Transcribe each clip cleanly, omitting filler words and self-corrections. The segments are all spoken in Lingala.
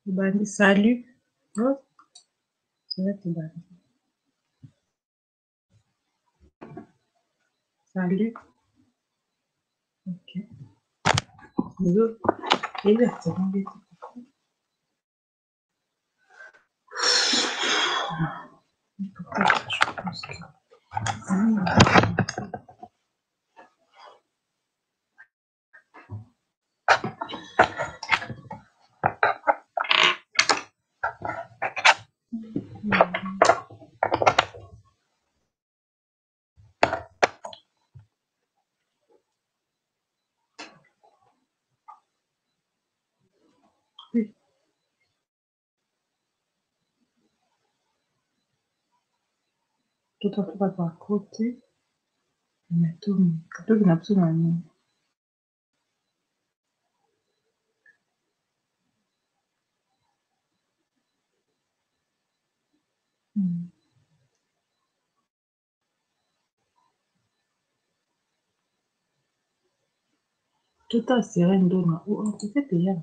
Tobandi salut. Oh, c'est vrai tobandi. Salut. Ok. Lelo exactement. Je pense que... Oui. Tout à côté. Mais tout, tout na biso na nini? Tout à serene ndona o peut-être ya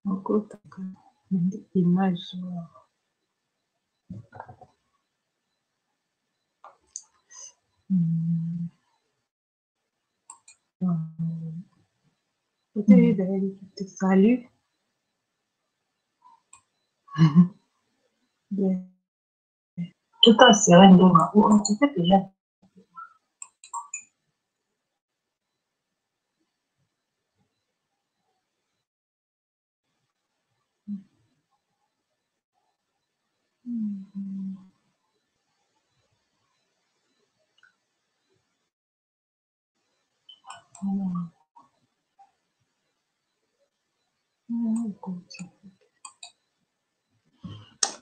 okotaka image. Salut. Tout à serene ndona o peut-être ya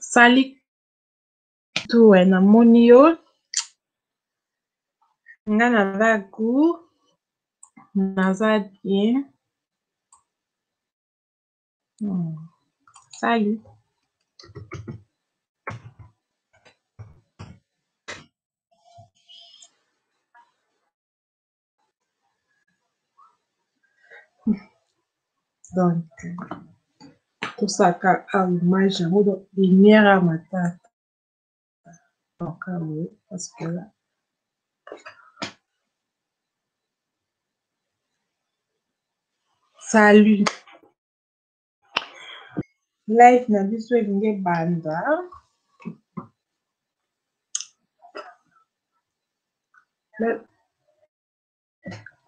Salut tout namoni yo nga naza goût naza bien. Salut. Donc tosaka image yango donc lumière ya matata donc boye parce que là salut live na biso elingi ebanda.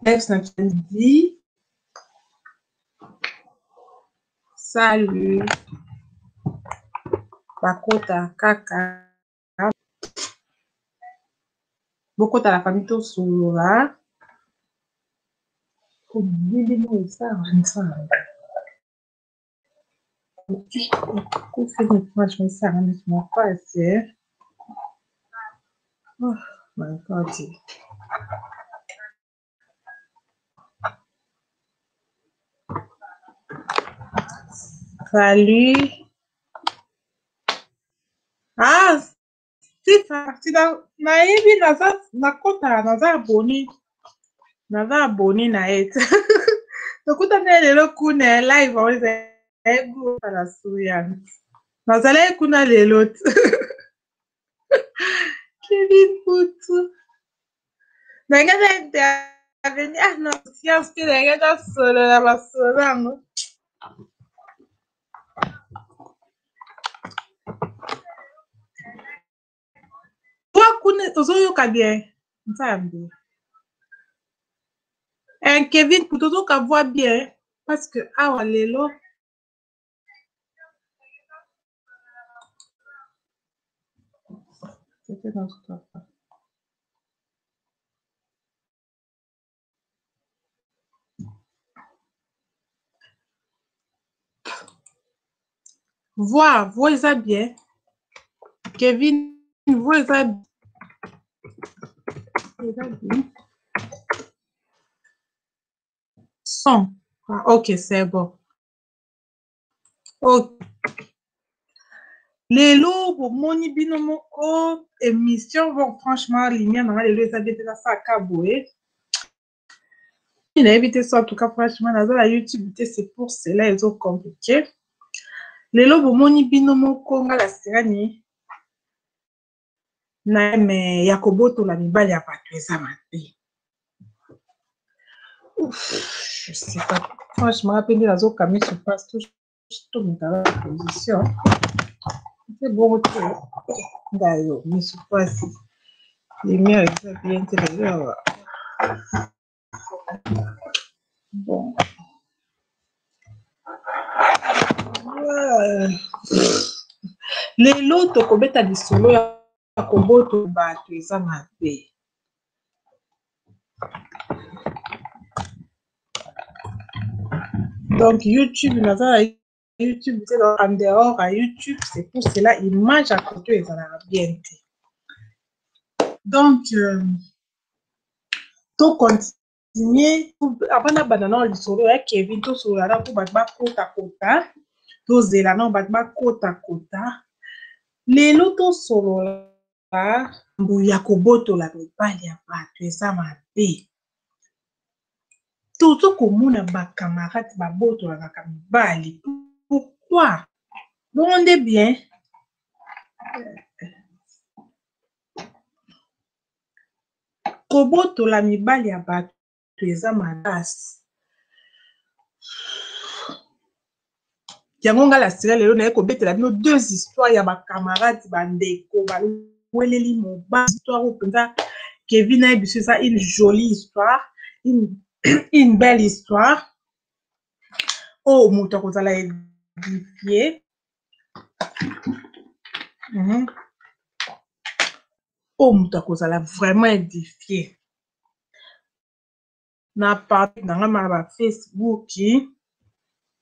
Live na biso dit salut bakota kaka bokota la famille tosolola komilili mo esala nzambe franchement esala neti makasi. Oh my God. Salut. Ah, si nayebi naza nakota naza abonné. Naza abonné na ye. Tokutani lelo kuna live na suya. Nazalaki kuna lelo. Kevin Putu. Ndenge na intervenir ah na science te ndenge nasolola masolo yango. Toi kuna ozoyoka bien nzambe. Kevin Putu ozoyoka voix bien parce que awa lelo c'était dans ce cas. Voix, voix eza bien. Kevin, voix eza bien. Son. Ah, ok, c'est bon. Ok. Lelo bomoni bino moko émission bon franchement lumière na lelo eza bien te nasaka boye. Nayebi te so, en tout cas franchement naza na YouTube te, c'est pour cela ezo compliqué. Lelo bomoni bino moko, nga la sirani na me ya kobotola mibali ya bato eza mabe. Ouf, je sais pas franchement mpe nde nazoka miso mpasi. Tomekaka position te bongo te, ngayo miso mpasi, lumière eza bien te lelo awa. Bon, lelo tokobeta lisolo ya kobotola bato eza mabe. Donc YouTube, naza na YouTube te, en dehors ya YouTube, c'est pour cela image ya koto ezalaka bien te. Donc tocontinue avant nabanda nao lisolo ya Kevin. Tosolola na mpo bato bakotakota, tozela nao bato bakotakota. Lelo tosolola ya kobotola mibali ya bato eza mabe. Tozo komona bacamarade babotolaka mibali, pourquoi bongo nde bien? Kobotola mibali ya bato eza makasi. Yango nga la sira lelo naye kobetela bino deux histoires ya bacamarade, bandeko baweleli mobali. Histoire oyo mpenza Kevin nayebi biso, eza une jolie histoire, une belle histoire oyo moto akozala édifié. Oyo moto akozala vraiment édifié. Na page na nga na baFacebook,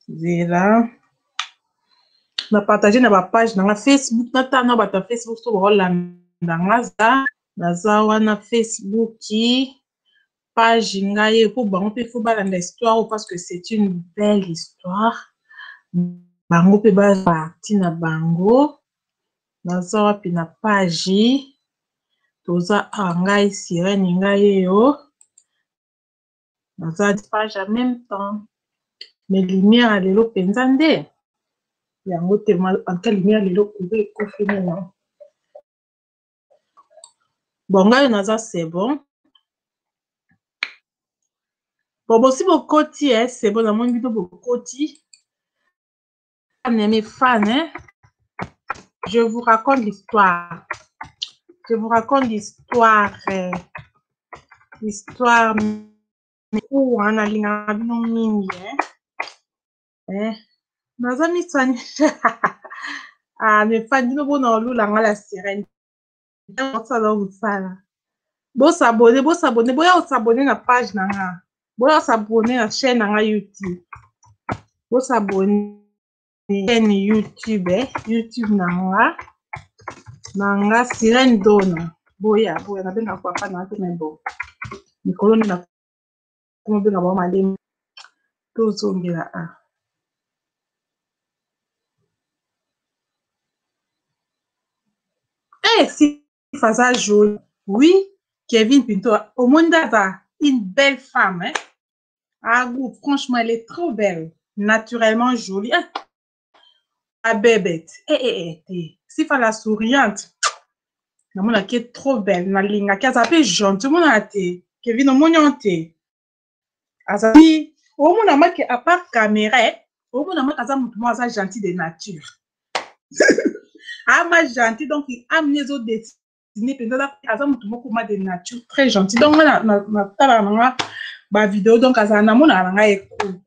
zela na partage na bapage na nga Facebook, natala na bato ya Facebook so baolanda nga. Za naza wana Facebook page ngai po bango mpe fo balanda histoire oyo, parce que c'est une belle histoire. Bango mpe baparti na bango. Naza wapi na page? Toza awa, ngai Sirene, ngai eyo naza page en même temps, mais lumière ya lelo mpenza nde yango te. En lumière lelo courant ekufi nino. Bon, ngai naza, c'est bon. Bon, bosi bokoti, eh, c'est bon, namoni bino bokoti. Mes fans, hein? Je vous raconte l'histoire, je vous raconte l'histoire, histoire wana. Nalingaka bino mingi, eh? Eh, naza misani. Ah, mes fans, bino bona olulanga la sirène, osala mosala. Bosabone, bosabone, boya osabone na page na nga, boya osabone na chaîne na nga YouTube, bosabone chaîne YouTube, eh? YouTube na nga, na nga Sirène Dona. Boya, boya. Nabengaka papa na nga te, mais bon, mikolo nde nakomobenga bango malemi. Tozongela a eh, Sifa aza jolie. Oui, Kevin Pinto omoni nde aza une belle femme, hein? Ah, franchement, elle est trop belle, naturellement jolie. Ah, abebet, eh, eh, eh, te Sifa la souriante, namonaki ye trop belle, nalingaki. Aza mpe gentil, omonana te. Kevin, omoni yango te, azali omona maki à part caméra, omona maki aza motu moko aza gentil de nature, ama gentil. Donc amini ezodessine mpenza, aza motu moko ma de nature très gentil. Donc nga natalaka na nga bavideo, donc azala namonaka na ngai ekulu.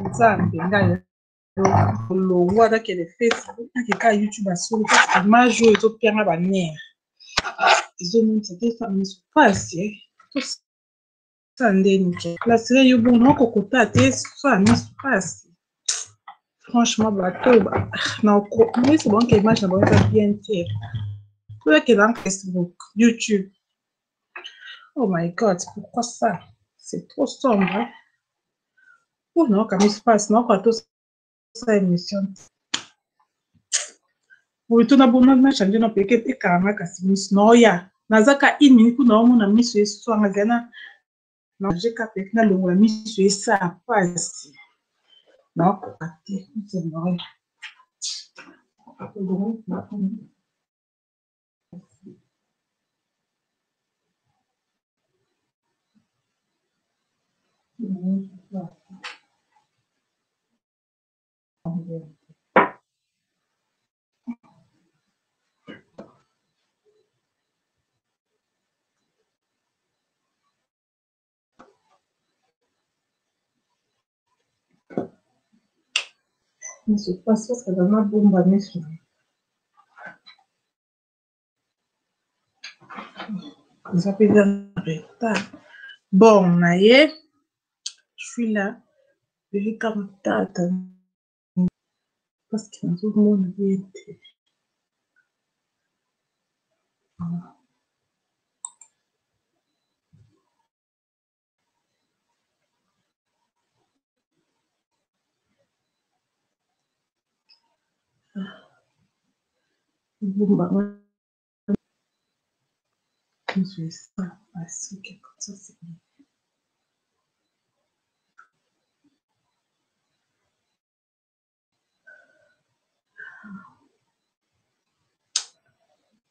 Nzambe, ngai olongwa, azakende Facebook, akeka YouTube asolo, parce image oyo ezopianga banerf, ezomonisa te sa miso pasi. Tosala ndeni ke lasire yo bongo nakokota te, sa miso pasi franchement. Bato naoyesa bango ke image na bango eza bien te. Toyakenda na Facebook, YouTube. Oh my God, pourquoi ça, c'est trop sombre? Oh, nayoka miso pasi, nayoka tosala émission boye to nabona nachange na peke ekanga, kasi miso naoya nazaka une minute mpo naomona miso eswanga zela. Naje kaka nalongola miso esala pasi, nakoka te, c'est vrai. Miso pasi parce que nabomba miso. Eza mpenza retard. Bon, na ye, je suis là, Erika Mutata, parce que nazomona ye te. Bomba miso esala pasi. Ok, comme ça c'est bien.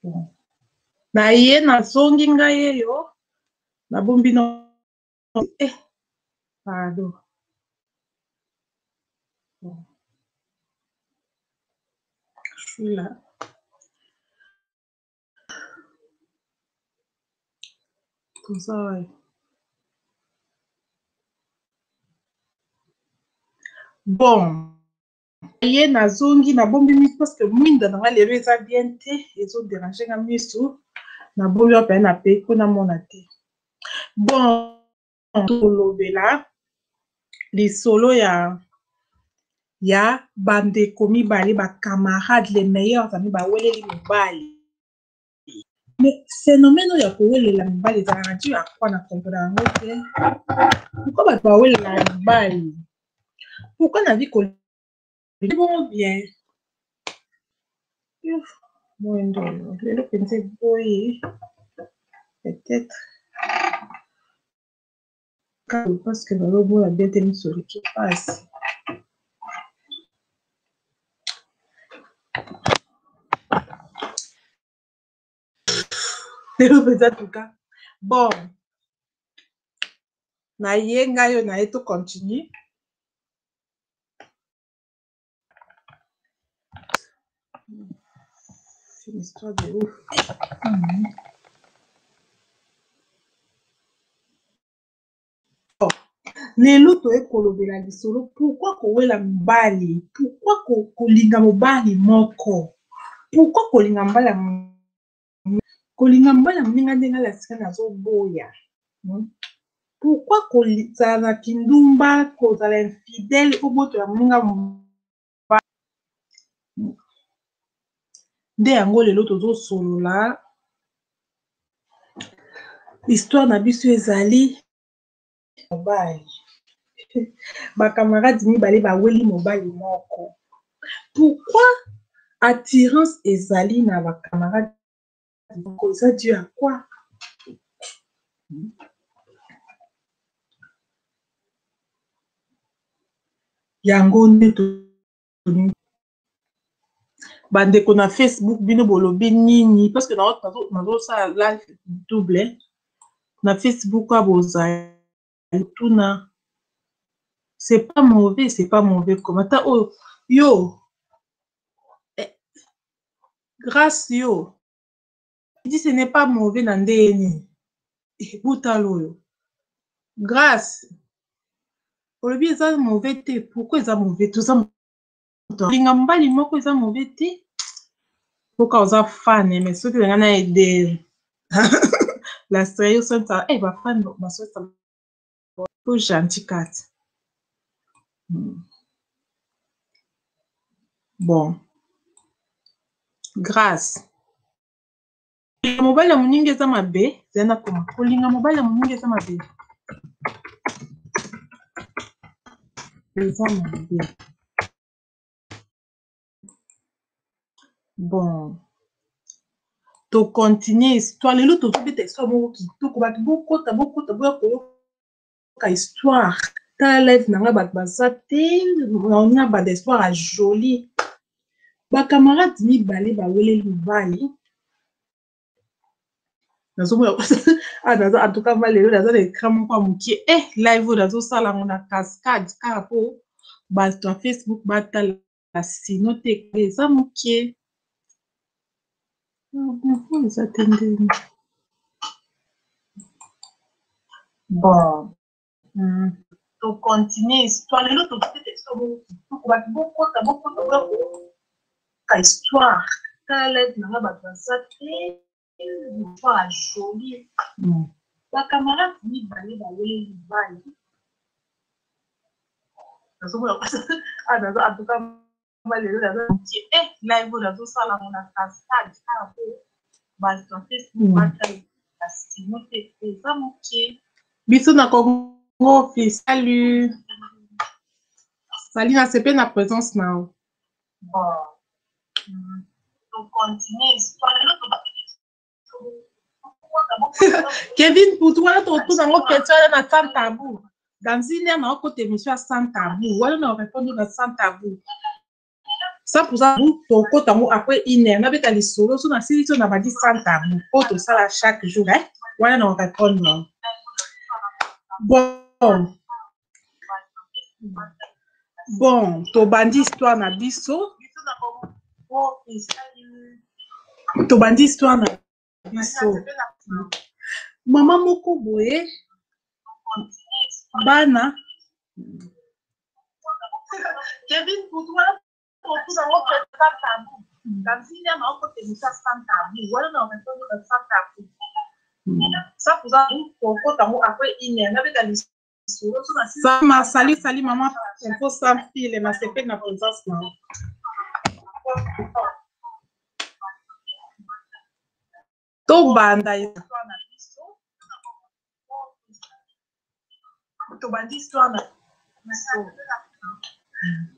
Bon. Na ye nazongi ngai eyo nabombi no pardon. Bon. Je suis là. Toza wapi? Bon, ye nazongi, nabombi miso parce que mwinda na nga lelo eza bien te, ezoderange nga miso. Nabombi wapi na pe mpo namona te. Bon, tolobela lisolo ya bandeko mibale, bacamarade, les meilleurs amis, baweleli mobali. Mais phénomène oyo ya kowelela mobali ezalaka dû à quoi? Na comprendre yango te. Pourquoi bato bawelela mobali? Pourquoi na vie bongo bien moyindo oyo lelo mpenza eboyi? Peut-être parce que nazomona bien te, miso eleki pasi lelo mpenza tuka. Bon, na ye ngai oyo na ye, to continue. C'est une histoire de ouf. Bon. Lelo toye kolobela lisolo pourquoi kowela mobali, pourquoi kolinga mobali moko, pourquoi kolinga mobali, kolinga mobali ya moninga. Ndenge alasika nazoboya. Pourquoi kozala na kindumba, kozala infidèle, obotola moninga? Nde yango lelo tozosolola. Histoire na biso ezali mobali, bacamarade mibale baweli mobali moko. Pourquoi attirance ezali na bacamarade moko? Eza dû à quoi? Yango nde bandeko na Facebook, bino bolobi nini? Parce que nazosala live double na Facebook. A bozali tuna c'est pas mauvais, c'est pas mauvais. Comme ata oyo yo grâce yo dit ce n'est pas mauvais na ndenge nini? Butala oyo grâce olobi eza mauvais te. Pourquoi eza mauvais? Toza linga mobali moko, eza mauvais te. Mpoka oza fan, mais soki olinga na aide la yo sonisa bafan basonisa po gentil kati. Bon, grâce, mobali ya moninga eza mabe? Eza na koma kolinga mobali ya moninga eza mabe, eza mabe. Bon, tocontinue histoire. Lelo tozobeta histoire moko kitoko. Bato bokota, bokota, boya koyoka. Histoire, tala live na ngai, bato baza te. Na banda histoire ya jolie. Bacamarade mibale baweleli mibali. Nazomona, ah, naza, en tout cas va lelo naza na écran moko ya mokie. Live oyo nazosala yango na cascade kaka mpo bato ya Facebook batala, sino te eza mokie, eza te ndenge. Bon, tocontinue histoire lelo. Tobeta histoire moko kitoko. Bato bokota, bokota boka histoire. Tala live na nga, bato baza te. Histoire ya jolie. Bacamarade mibale baweleli mibali. Nazomona, ah, naza, en tout cas lelo naza mokie. Live oyo nazosala yango na cascade kaka mpo bato ya Facebook batala, sino te eza mokie. Biso na Congo Office, salut, salut, nasepe na présence na yo. Bon, tocontinue histoire lelo. Kevin Putu wana, totuna yango question wana na sans tabou. Dans une heure naokota émission ya sans tabou wana, na répondre na sans tabou 100%. Tokota yango après une heure. Nabeta lisolo so nasili so na bandi sans tabou po tosala chaque jour, eh? Wana na répondre. Bon, tobandi histoire na biso, tobandi histoire na biso. Mama moko boye, bana. Kevin Putu wana, totuna yango sans tabou. Dans une heure naokota émission sans tabou wana, na répondre na sans tabou 100%. Tokota yango après une heure. Nabeta lisolo. Sama, salut, salut maman Info sans fil, nasepeli na présence na yo. Tobanda, tobandi histoire na biso.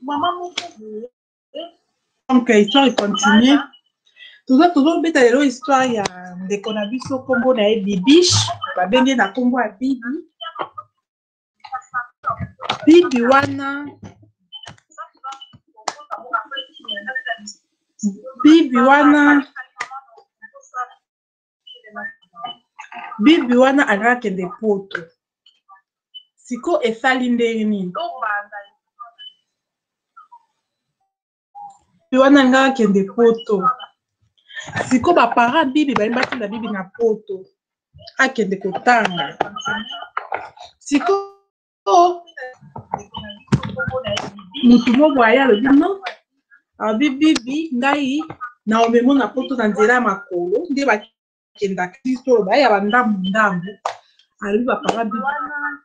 Mama moko boye. Donc histoire econtinue. Toza tozobeta lelo histoire ya ndeko na biso, nkombo na ye Bibiche, babengi na nkombo ya Bibi. Bibi wana, Bibi wana, Bibi wana alingaka kende Poto. Siko esali ndenge nini? Bibi wana alingaka kende Poto. Siko baparent Bibi balingi batinda Bibi na Poto akende kotanga. Siko mutu moko aye, alobi no, alobi: "Bibi, ngai na omemo na Poto na nzela ya makolo." Nde bakendaka biso baya bandambu ndambu. Alobi baparent Bibi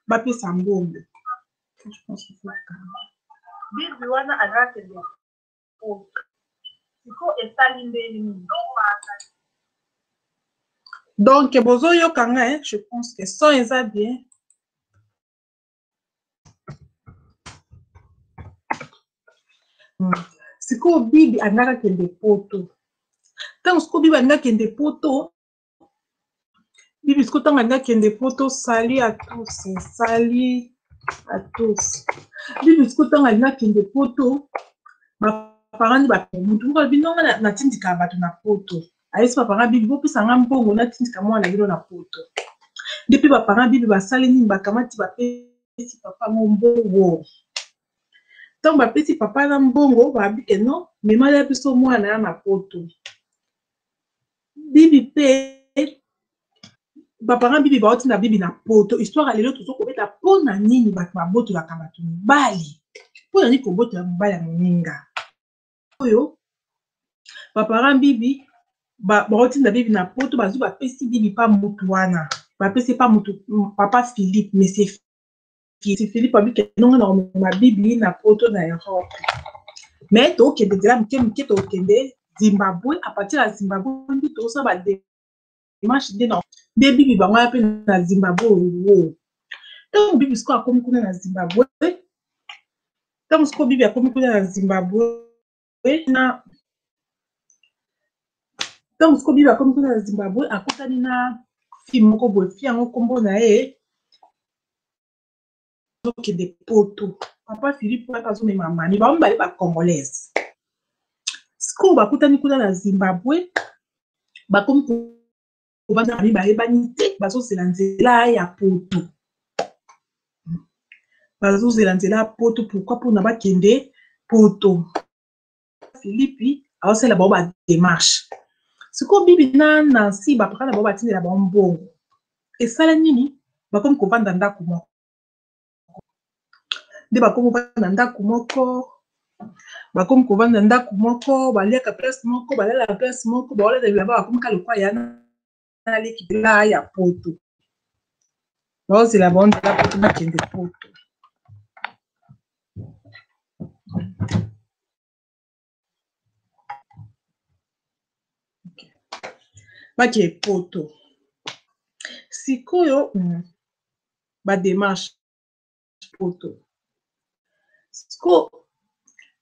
bapesa mbongo. Bibi wana azalakende Poto. Siko esali ndenge nini? Donc bozoyoka ngai? Je pense que son eza bien. Sikoyo Bibi alingaka kende Poto. Ntango sikoyo Bibi alingaka kende Poto, Bibi sikoyo ntango alingaka kende Poto, salut à tous, salut à tous. Bibi sikoyo ntango alingaka kende Poto, baparent nde, mutu moko alobi: "Nonga natindikaka bato na Poto." Ayesi baparent Bibi: "Bopesanga mbongo, natindika mwana na bino na Poto." Depuis baparent Bibi basali nini? Bakamati, bapesi papa ngo mbongo. Ntango bapesi papa na mbongo, babi ke non, memala biso mwana ya na Poto. Bibi mpe baparent Bibi baotinda Bibi na Poto. Histoire ya lelo tozokobeta: mpo na nini bato babotolaka bato mibali? Mpo na nini kobotola mobali ya moninga oyo? Baparent Bibi baotinda Bibi na Poto, bazwi, bapesi Bibi pa mutu wana, bapesi pa mutu, papa Philippe, monsieur Philippe. Abike nonga na komema Bibi na Poto, na Europe, mais tokende nzela moke moke, tokende Zimbabwe. À partir ya Zimbabwe nde tozosala badémarche. Nde nde Bibi bango ya mpe na Zimbabwe. Wo ntango Bibi sikoyo akomi kuna na Zimbabwe, ntango sikoyo Bibi akomi kuna na Zimbabwe na ntango sikoyo Bibi akomi kuna na Zimbabwe, akutani na fille moko boye. Fille yango nkombo na ye Azokende poto. Papa Philippe wana azomema mami, bango mibale ba congolaise. Sikoyo bakutani kuna na Zimbabwe, bakomi kovanda, mami bayebani te, bazozela nzela ya poto. Bazozela nzela ya poto pourquoi? Mpona bakende poto. Philippe aosala bango ba démarche. Sikoyo Bibi na Nancy, bapaka na bango batindela bango mbongo. Esala nini? Bakomi kovanda ndako moko. Nde bakomi kovanda ndako moko, bakomi kovanda ndako moko, baliaka place moko, balalaka place moko, baolata bilamba, bakomi kaka lokwa ya naleki la ya poto. Baozela bango nzela poto, bakende poto. Bakende poto. Sikoyo badémarche poto. Sikoyo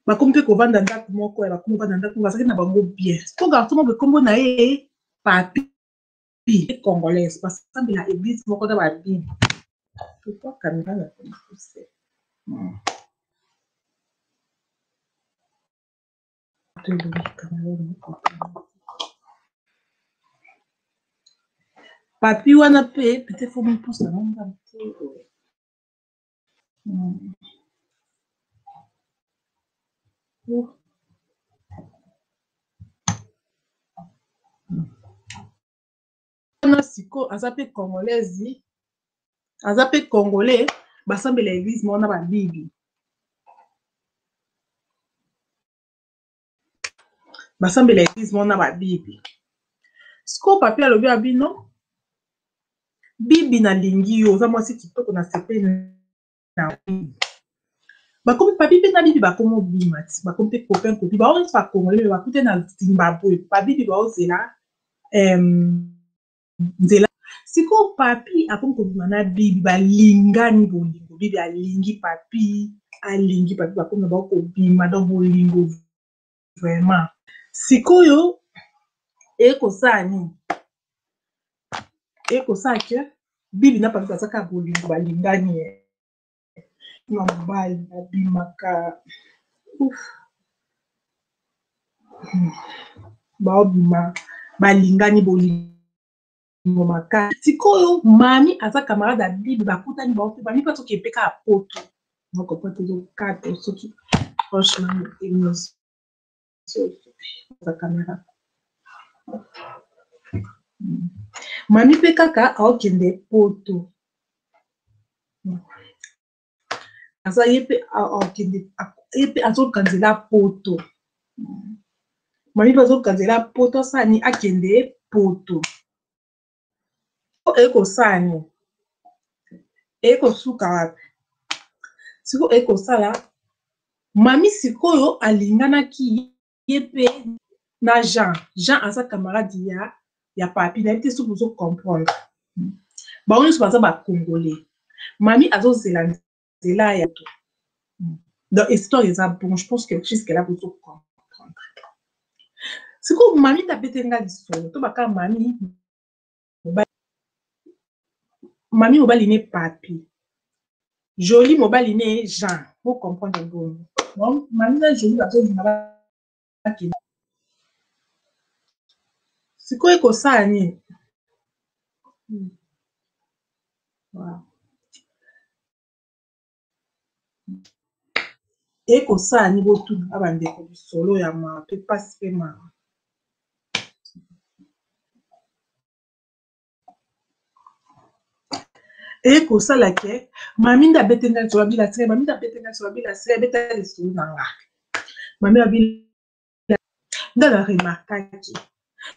bakomi mpe kovanda ndako moko ya, bakomi kovanda ndako moko, bazalaki na bango bien. Sikoyo garçon moko, ekombo na ye Papi, congolaise, basambela église moko na babible. Pourquoi caméra na pousse? Papi wana mpe peut-être faut mopusa ngo te. Oh. Wana sikoyo aza mpe congolaise, aza mpe congolais, basambela église moko na babibi, basambela église moko na babibi. Sikoyo papi alobi ya bino: "Bibi, nalingi yo, oza mwasi kitoko, na sepeli na." Bakomi, papi mpe na bibi bakomi obima ti bakomi mpe copain copine. Bango nyonso bacongolais, me bakute na Zimbabwe. Babibi baozela nzela. Sikoyo papi akomi kobima na bibi, balingani bolingo. Bibi alingi papi, alingi papi, bakomi na bango kobima, donc bolingo vraiment. Sikoyo ekosala nini? Ekosala ke bibi na papi baza kaka bolingo, balingani ye na mobali, babimaka, baobima, balingani bolingo makasi. Sikoyo mami aza camarade ya bibi, bakutani bango mpe. Mami mpe azoki mpe kaka poto moko po tozokata soki franchement za caméra. Mami mpe kaka aokende poto, aza ye mpe akende, ye mpe azoka nzela poto. Mami mpe azoka nzela poto, asala nini? Akende poto. Ekosala nini? Ekosuka wapi? Sikoyo ekosala mami sikoyo alinganaki ye mpe na Jean. Jean aza camarade ya papi. Nayebi te soki ozo comprendre. Bango nyonso baza bacongolais. Mami azozela nzela ya to. Donc histoire eza bon, je pense que jusque là bozo comprendre. Sikoyo mami nde abeteli nga lisolo to baka mami. Mami mobali ne papi, Joli mobali ne Jean, bo comprendre bongo. Donc mami na Joli bazolinga bakende. Sikoyo ekosala nini? Wow. Ekosala nini? Botuna bandeko lisolo ya mawa mpe mpasi mpe mawa. Ekosala ke mami nde abete ngai lisolo, abila sere. Mami nde abete ngai lisolo, abila sere, abeta lisolo na nga. Mami abila nde na remarquaki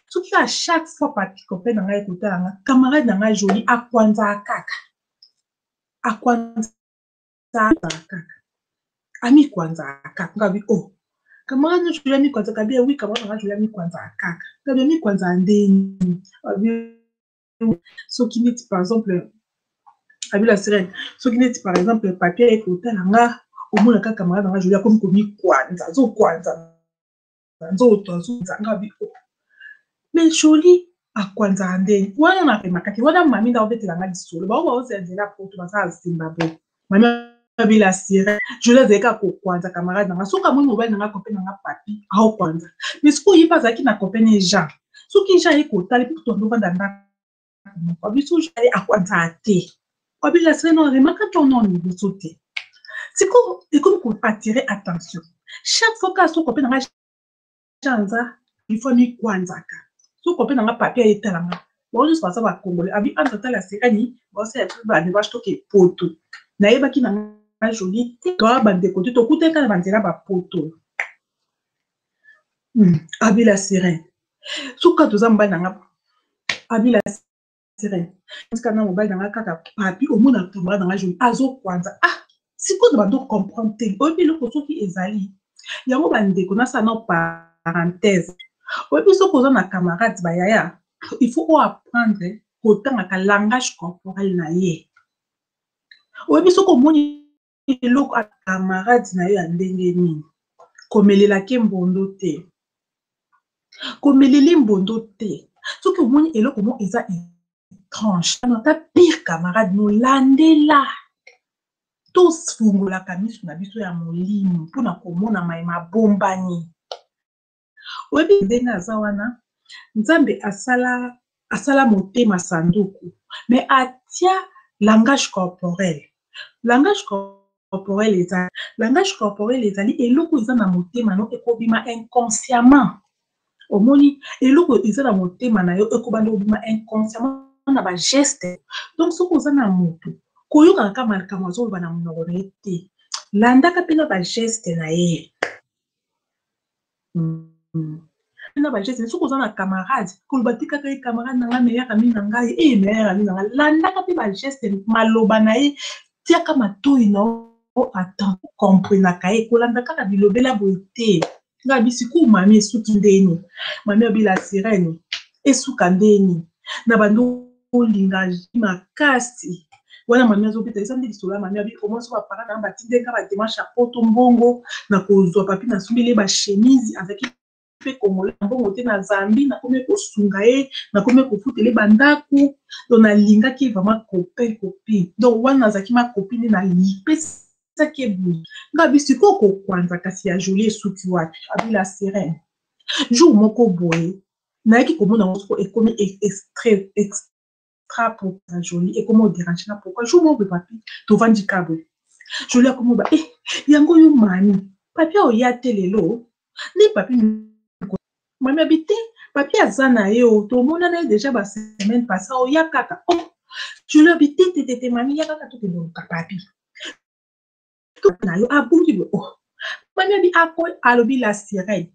soki à chaque fois papi copain na ngai ekotala nga, camarade na ngai Joli akwanzaka kaka, akwanzaka kaka, amikwanzaka kaka. Nga bi: "Oh, camarade no Joli amikwanzaka bien." "Oui, camarade na ngai Joli amikwanzaka kaka." Nga bi: "Amikwanzaka ndeni?" Abi soki neti par exemple, abila sirene, soki neti par exemple papier ekotala nga, omona kaka camarade na nga Joli akomi komikwanza, azokwanza nzoto, azonza. Nga bi: "Oh, mais Joli akwanzaka ndeni wana?" Na remarquaki wana mami nda obetelanga lisolo. Bango baozela nzela poto, baza ya Zimbabwe. Mami abi la sirène, Jolie azalaki kaka kokwanza camarade na nga. Soki amoni mobali na nga, copain na nga Papi, aokwanza. Mais sikoyo ye mpe azalaki na copain ne Jean. Soki Jean aye kotala, mpe kutu andovanda ndako moko, abi soki Jean aye akwanzaka te. Abi la sirène aremakaki ono liboso te. Sikoyo ekomi ko attirer attention. Chaque fois kaka soki copain na nga Jean aza, il faut amikwanzaka. Soki copain na nga Papi aye tala nga, bango nyonso baza ba Congolais. Abi entre tala sirène, baosala biso ba démarche toke poto. Nayebaki na nga Jolie te, toa bandeko te, tokutaki kaka na banzela ba poto. Abi la sirène, soki kaka toza mobali na nga, abi la sirène, tika na mobali na nga kaka Papi, omona camarade na nga Jolie azokwanza. Ah, sikoyo na bando comprendre te. Oyebi eloko soki ezali yango, bandeko, nasala na parenthèse. Oyebi soki oza na camarade, bayaya, il faut oapprendre kotangaka langage corporel na ye. Oyebi soki omoni eloko camarade na yo ya ndenge nini, komelelaki mbondo te, komeleli mbondo te. Soki omoni eloko moko eza étrange, ata pire camarade, nolandela. Tofungolaka miso na biso ya molimo mpona komona mai mabombani. Oyebi ndenge aza wana, Nzambe asala, asala motema sanduku, mais atia langage corporel. Langage corporel eza, langage corporel ezali eloko eza na motema no, ekobima inconsciemment. Omoni eloko eza na motema na yo, ekobanda kobima inconsciemment na bageste. Donc soki oza na motu, koyokaka kaka makambo azoloba na monoko na ye te, landaka mpe na bageste na ye, na bageste. Soki oza na camarade, koloba te kaka ye camarade na ngai, meilleur ami na ngai, e meilleur ami na ngai. Landaka mpe bageste, maloba na ye, tiaka matoi na yo attend, comprenaka ye. Kolanda kaka bilobela boye te. Ngai bisiko mami esuki ndeni, mami abi la sirène esuka ndeni na bando olinga makasi wana. Mami azobeta, eza nde lisolo ya mami. Abi omoi so baparent na batinde nga badémarche ya poto, mbongo na kozwa papi, nasumbeli bachemise, azalaki mpe Congolais, na mbongo te na Zambie, nakomi kosunga ye, nakomi kofutele bandako. Donc nalingaki vraiment copain, copine. Donc wana nazalaki ma copine, nalipesaki eboye. Nga bi sikoyo kokwanza kasi ya Jolie esuki wapi? Abi la sirène, jour moko boye nayaki komona yango soko ekomi extrait extra pour Jolie, ekomi odérange nga. Pourquoi? Jour moko boye papi tovandi ka boye, Jolie akomi oba eh, yango yo mami, papi oya te lelo nde papi. Mami abi te, papi aza na ye o, tomonana ye déjà basemaine passée, oya kaka. Oh, Jolie abi te te te te, mami ya kaka, tokende oluka papi na yo abungi boye. Oh, mami abi ako alobi la sirène,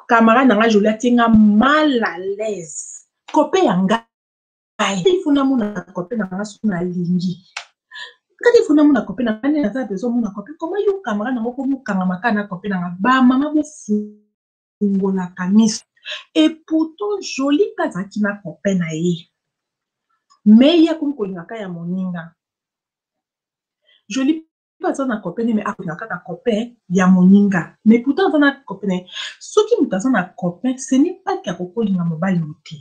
camarade na nga Jolie atie nga mal à l'aise. Copain ya ngai, il faut namona copain na nga. So nalingi kaka, il faut namona copain na ngai, naza besoin mona copain. Comment yo camarade nango komokangama kaka na copain na nga? Bamama, bofungolaka miso. Et pourtant Jolie mpe azalaki na copain na ye, mais ye akomi kolingaka ya moninga. Jolie mpe aza na copain, mais akolinga kaka copain ya moninga, mais pourtant aza na copain na ye. Soki moto aza na copain, ce n'est pas ke akokolinga mobali no te.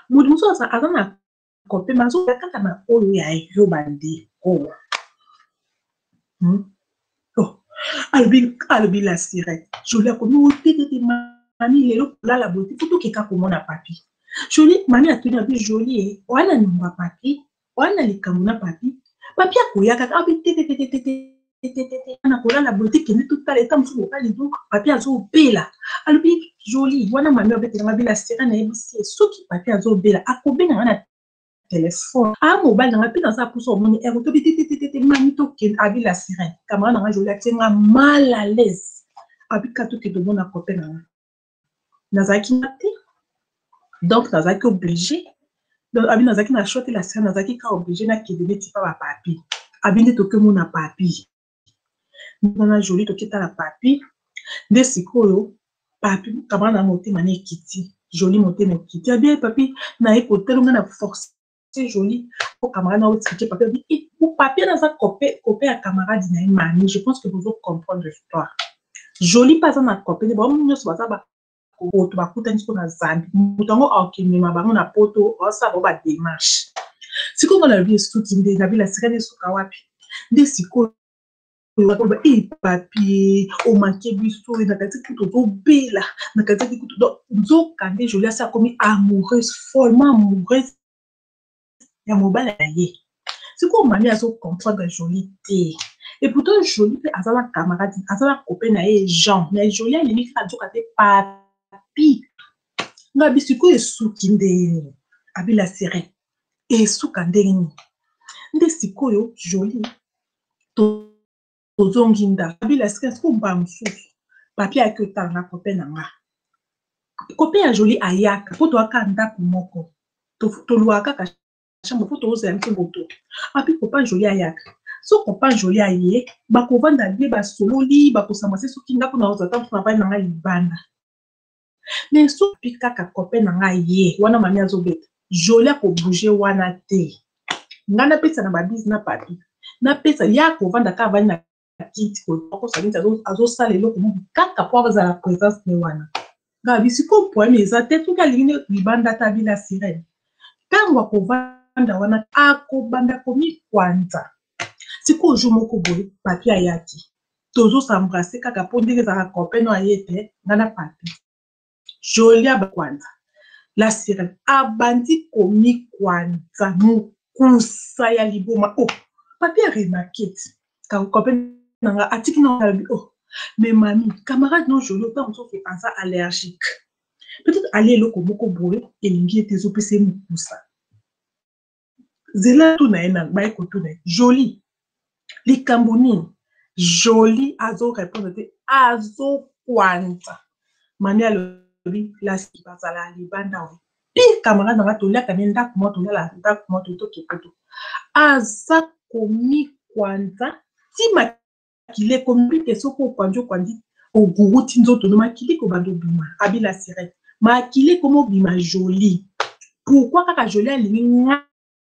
Moto mosusu aza na copain, mais azoya kaka na oyo ya yo. Bandeko, Oh, alobi, alobi la sirène, Jolie akomi otetete, mami lelo kolala boye te, faut tokeka komona papi. Jolie, mami atuni, abi Jolie, wana niongo ya papi, wana likambo na papi, papi akoya kaka. Abi tetetetetete, na kolala boye te, kende totala eta mosusu mobali do papi azobela. Alobi Jolie wana, mami abetelanga, abi la sirène ayebisi ye soki papi azobela, akobenganga na telefone. A mobali nanga mpe naza pusa, omoni ere tobi tetetetete, mami tokende. Abi la sirène, camarade nanga Jolie atie nga mal à l'aise. Abi ka tokende omona copain nanga. Nazalaki na te, donc nazalaki obligé. Donc abi nazalaki na choix te, la sirène, nazalaki ka obligé nakende neti pa bapapi. Abi nde tokemona papi na Jolie, toketala papi nde sikoyo papi, camarade na motema na ekiti, Jolie motema ekiti. Abi papi naye kotala nga na force Jolie po camarade na oexplique papi. Abi eh, papi wana aza copain, copain ya camarade na ye mami. Je pense que bozo comprendre l'histoire. Jolie mpe aza na copain, nde bango nyonso baza bapoto, bakutani siko na Zambie. Moto yango akemema bango na poto, aosala bango badémarche. Sikoyo nga nalobi esuki nde nabi la sirène esuka wapi? Nde sikoyo akoloba e papi omanke biso na kati kutu ozobela na kati kutu. Donc nzoka nde Jolie asi akomi amoureuse, follement amoureuse ya mobali na ye. Sikoyo mami azocomprendre Jolie te. Et pourtant Jolie mpe aza na camarade, aza na copain na ye Jean, mais Jolie alingi kaka nzoka te papi. Nga bi sikoyo esuki ndenge nini? Abi la sirène esuka ndenge nini? Nde sikoyo Jolie tozongi ndako, abi la sirène sikoyo mbala mosusu papi ayaki otala nga copain na nga. Copain ya Jolie ayaka mpo toyaka ndako moko, tolwaka kaka chambre mpo tozala biso moto. Api copain Jolie ayaka, so copain Jolie aye, bakovanda bie, basololi, bakosamba se soki ndako na ozala ntango navandi na ngai libanda. Mais soki kaka copain na ngai ye wana, mami azobeta Jolie, akobouge wana te. Ngai napesa na babise na papi, napesa ye, akovanda kaka, avandi na kiti, kokosa neti azosala eloko moko kaka mpo azala présence ne wana. Ngai abi sikoyo problème eza te, soki alingi libanda ata abila sirene, ntango akovanda wana akobanda komikwanza. Sikoyo jour moko boye papi ayaki, tozos'embrasser kaka mpo ndenge ezalaka, copain no aye te, ngai na papi. Jolie abakwanza, la sirène abandi komikwanza mokusa ya liboma. Oh, papi aremarquer ti copain na nga atiki na alobi: "Oh mais mami, camarade no Jolie, ota mosusu aza allergique, peut-être alie eloko moko boye elingi ete ezopesa ye mokusa. Zela tuna ye nanu." Baye kotuna ye: "Jolie, likambo nini?" Jolie azorépondre te, azokwanza. Mami alobi lasi bazala libanda oyo pire camarade na nga, toliaka ne ndako moko, toliala ndako moko, totoke poto. Aza komikwanza ti makili ekomi te. Soki okwandi, okwandi, oguruti nzoto no, makili kobanda obima. Abila sirène, makili ekomi obima. Jolie, pourquoi kaka Jolie alingi nga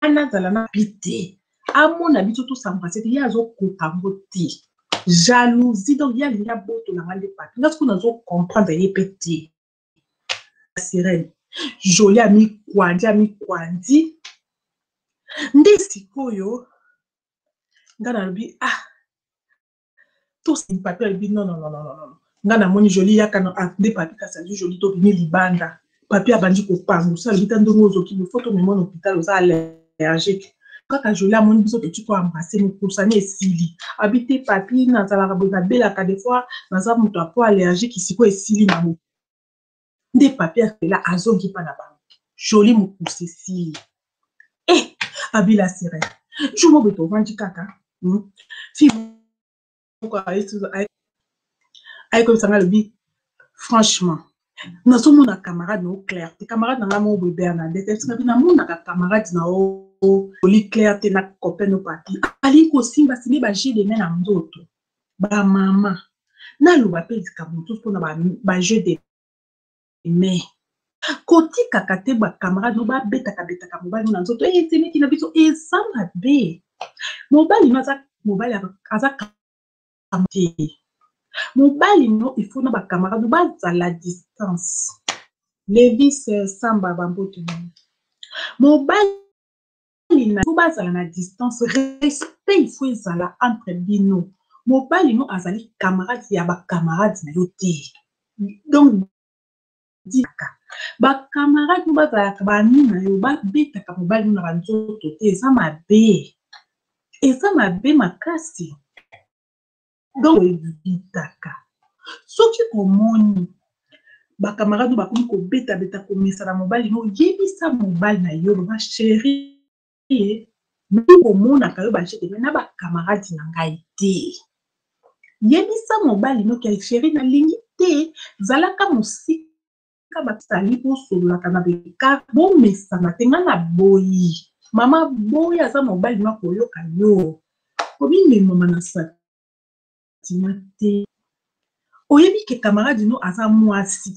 nazala na pi te, amona biso tos'embrasser te? Ye azokoka yango te, jalousie. Donc ye alingi abotolanga nde papi. Nga sikoyo nazocomprendre ye mpe te. Sirène, Jolie amikwandi, amikwandi. Nde sikoyo nga nalobi: "Ah, tosi." Papi alobi: "Non, non, non, non, non." Nga namoni Jolie yaka nde papi, kasi azwi Jolie, tobimi libanda. Papi abandi kopangusa, alobi: "Ta ndenge ozoki, fo tomema na hôpital, oza allergique." Kaka Jolie amoni biso toti koembrasser, mokosani esili. Abi: "Te papi, nazalaka boye, nabelaka des fois, naza moto apo allergique, sikoyo esili nango." Nde papi asela azongi mpa na bango. Jolie mokusa esili. E abila sirène, jour moko boye tovandi kaka, fille moko ayekoyebisanga, alobi: "Franchement, nazomona camarade na yo clair te." Camarade na ngai moko boye, Bernadette, esinga namonaka camarade na yo oli clair te na copain no papi, alingi kosimba simbi bajeux de main na nzoto. Bamama, naloba mpe likambo mosusu mpona bajeux de main: kotikaka te bacamarade no babetaka betaka mobali no na nzoto. Esemeki na biso eza mabe. Mobali no aza mobali, aza te mobali no, il faut na bacamarade no bazala distance. Levis Samba, bambote. Mobali na faut bazala na distance, respect il faut ezala entre bino. Mobali no azali camarade ya bacamarade na yo te. Donc dika bacamarade no bazalaka bami na yo, babetaka mobali no na banzoto te. Eza mabe, eza mabe makasi. Donc evitaka soki omoni bacamarade no bakomi kobetabeta, komesana mobali no, yebisa mobali na yo, loba: "Chéri, komonaka yo bajeux de main na bacamarade na ngai te." Yebisa mobali noki: "Chéri, nalingi te, zalaka mosika, basali bosololaka na beka, bomesana te. Ngai na boyi." Mama boyi, aza mobali no, akoyoka yo. Komimemama na sentiment te. Oyebi ke camarade no aza mwasi,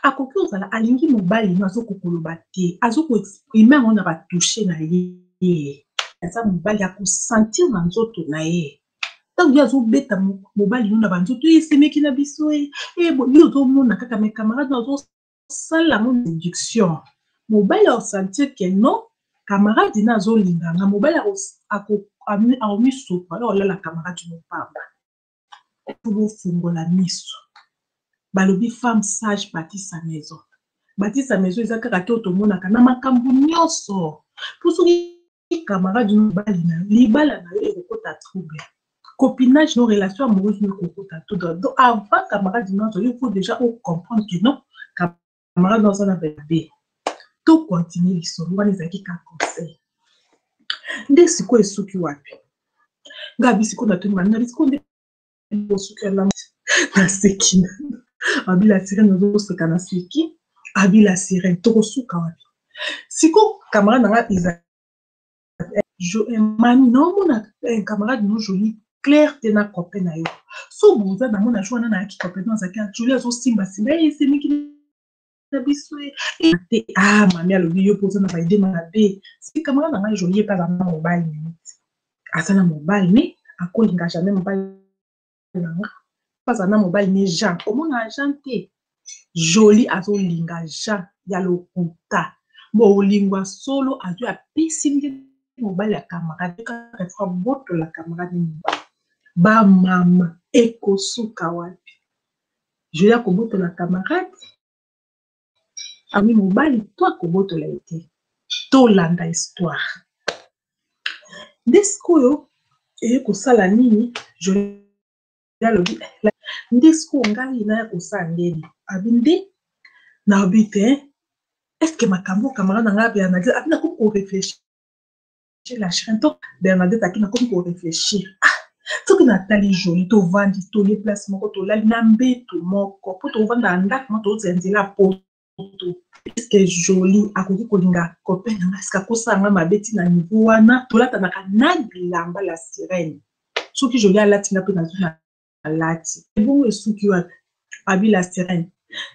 akoki kozala alingi mobali no, azokokoloba te, azokoexprimer yango na batouche na ye. Aza mobali, akosentir na nzoto na ye. Ntango ye azobeta mobali no na banzoto, esemeki na biso ye ozomona kaka, mais camarade no azosala yango séduction. Mobali akosentir ke non, camarade na azolinganga. Mobali. Akomisopa olala camarade no pamba. Po bofungola miso. Balobi femme sage bâtit sa maison. Bâtit sa maison eza kaka te oyo tomonaka na makambo nyonso. Po soki camarade no mobali na libala na yo ekokota trouble. Copinage no, relation amoureuse no ekokota trouble. Donc avant camarade no azwa yo, faut déjà comprendre que non, camarade no aza na mabe. To continue lisolo wana, ezalaki ka conseil. Nde sikoyo esuki wapi? Nga bisiko natuni mami na bisiko nde osuki wana, naseki. Abi la sirène, ozoseka, naseki. Abi la sirène, tokosuka wapi siko? Camarade na nga eza mami, naomona camarade no Joli clair te na copain na yo. So boza namona jo wana nayaki, copain no azalaki, Joli azosimbasimba esemiki na biso te. Ah, mami alobi yo mpo oza na ba idées mabe. Si camarade na ngai Joli epe aza na mobali neti aza na mobali ne, akolinga jamais mobali na nga mpo aza na mobali ne Jean. Omona Jean te, Joli azolinga Jean ya lokuta. Bo olingwa solo, azwi apesi nde mobali ya camarade kaka fo abotola camarade mobali. Bamama, ekosuka wapi? Joli akobotola camarade ami mobali to akobotola ye te? Tolanda histoire. Nde sikoyo eye kosala nini? Joli alobi nde sikoyo ngai naya kosala ndeni abi nde nayebi te. Est-ce makambo camarade na ngai Bernadette abi, nakomi koréfléchir la chaîne to Bernadette aki, nakomi koréfléchir. Ah, soki natali Joli, tovandi, tolie place moko, tolali na mbeto moko, mpo tovanda na ndako moko, tozela nzela poto, est-ce Joli akoki kolinga copain na nga? Eske akosala nga mabe ntina niveau wana? Tolatanaka na bilamba, la sirène. Soki Joli alati, nga mpe nazwi alati. Ebongo esuki wapi? Abi la sirène,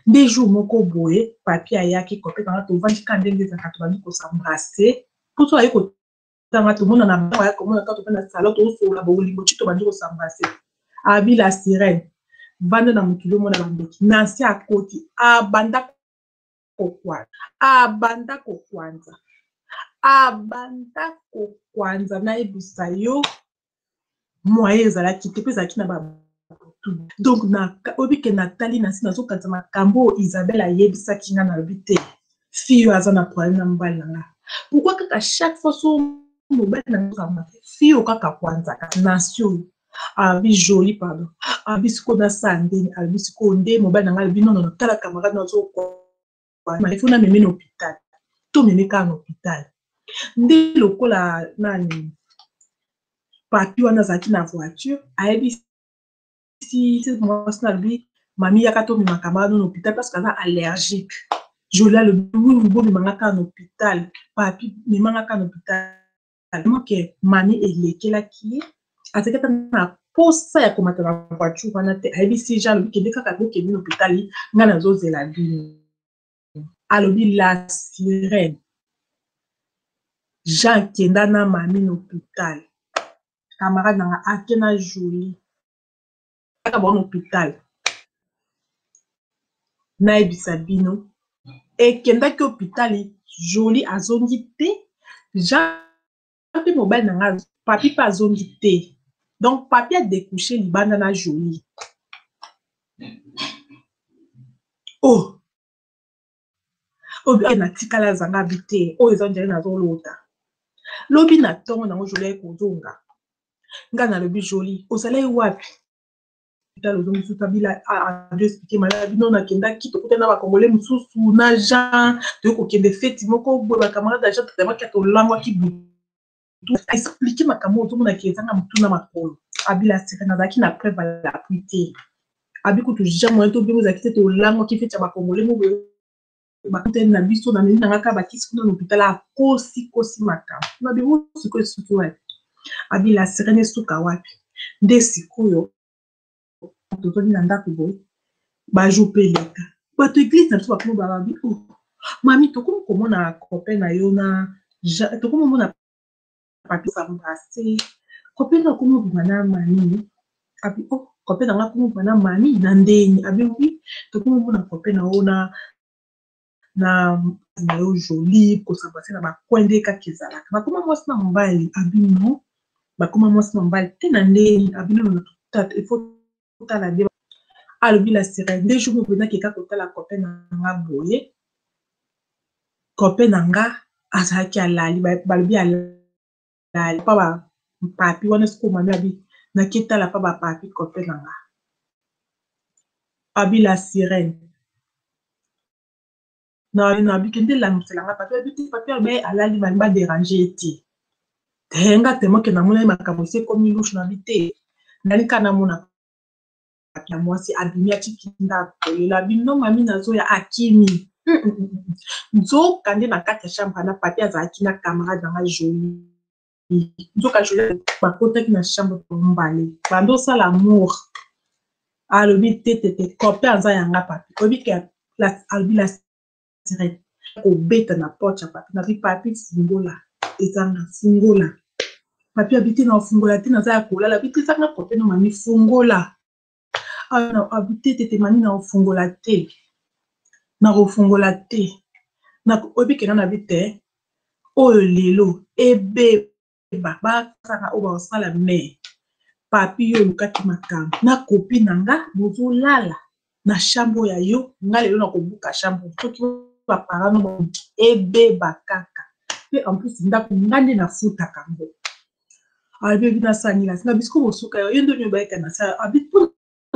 nde jour moko boye papi ayaki, copain na nga, tovandi kaka ndenge ezalaka, tobandi kos'embrasser. Mpo so aye kotanga, tomona na bango, aya komona kaka tope na salon, tosola bolingo ti tobandi kos'embrasser. Abi la sirène, vanda na mokili, omona bandoki. Nansi akoti, abanda kokwanza, abanda kokwanza, abanda kokwanza. Nayebisa yo, moyen ezalaki te mpe ezalaki na babutu. Donc oyebi ke natali na nsi, nazokanisa makambo oyo Isabelle ayebisaki nga. Nalobi te, fille oyo aza na problème na mobali na nga. Pourquoi kaka chaque fois so mobali na nga, fille oyo kaka kwanzaka nasi oyo? Abi Joli, pardon, abi sikoyo nasala ndeni? Alobi sikoyo nde mobali na nga alobi nonono, tala camarade nazokwa, il faut namemi na hôpital. Tomemi kaka na hôpital. Nde lokola nani, papi wana azalaki na voiture, ayebisi mwasi na, alobi mami, yaka tomema camarade na hôpital parce que aza allergique. Joli alobi oui, bomemanga kaka na hôpital, papi, memanga kaka na hôpital. Ke mami elekelaki ye, azalaki ata na posa ya komata na voiture wana te. Ayebisi Jean, alobi kende kaka, bokende na hôpital, ngai nazozela bino. Alobi la sirène, Jean akenda na mami na hôpital. Camarade nanga ake na Joli kaka bango na hôpital. Nayebisa bino, ekendaki hôpital, Joli azongi te, Jean mpe mobali na nga papi mpe azongi te. Donc papi adécouche libanda na Joli. Oh, oyo natikala azanga bi te, oyo eza ndenge nazolota. Lobi na ntongo nango, Joli aye kozonga. Ngai nalobi Joli, ozalaki wapi? Tala, ozongi susu abila ado expliquer maladi no, nakendaki, tokutani na bakongole mosusu na Jean, toyei kokende feti moko boye, bacamarade ya Jean, totemaki, tolangwaki butu. Expliquer makambo ozomonaki ezanga motu na makolo. Abila sirene, azalaki na preuve à l'appui te. Abi kutu Jean, moyen tobengo ezalaki te, tolangwaki feti ya bakongole mo boye, bakutani na biso, namemi nanga kaka bakisi kuna na hôpital. Akosi kosi makambo na bingo. Sikoyo esuki wapi? Abila sirene, esuka wapi? Nde sikoyo tozongi na ndako boye, bajour mpe eleka, bato église na biso bakomi balobi: "Oh mami, tokomi komona copain na yo na, tokomi komona papi s'embrasser, copain na akomi obima na mami." Abi: "Oh, copain na nga akomi obima na mami na ndeni?" Abi: "Oui, tokomi omona copain na yo na yo Joli kos'embrasser na bacoin, nde kaka ezalaka bakoma mwasi na mobali." Abi: "Non." Bakoma mwasi na mobali te na ndenge abino na tata, il faut tala bien. Alobi la sirène nde jour moko nakeka kotala copain na nga boye, copain na nga azalaki alali, balobi alali pa ba papi wana. Sikoyo mami abi naketala pa ba papi copain na nga. Abi la sirène na bikende lamusela nga papi. Abi te, papi abe alali, balingi badéranger ye te. Te nga temo ke namonaki makambo esi ekomi louche. Na bi te, nali kaka namona papi ya mwasi abimi, atiki ndako kolela. Abi no mami, nazoya. Akimi. Nzoka nde na kati ya chambre na papi azalaki na camarade na nga Jolie. Nzoka Jolie bakotaki na chambre mibale, bando osala amour. Alobi te te te, copain aza yanga papi. Oyebi ke alobi la sirène kobeta na porte ya papi. Nabi papi, fungola, ezanga fungola. Papi abi te, na ofungola te, naza ya kolala. Abi te, ezanga copain no mami, fungola. Abi te te te mami, na ofungola te, nakofungola te. Oyebi ke nga nabi te, oyo lelo ebeba, basaka oyo bakosala. Mais papi, yo olukaki makambo na copine na nga, bozolala na chambre ya yo. Nga lelo nakobuka chambre, soki baparents no ebeba kaka. Mpe en plus ndako nga nde nafutaka yango. Alobi nasanila na bisiko bosuka yo, ye nde oyo bayeka na sala. Abi mpona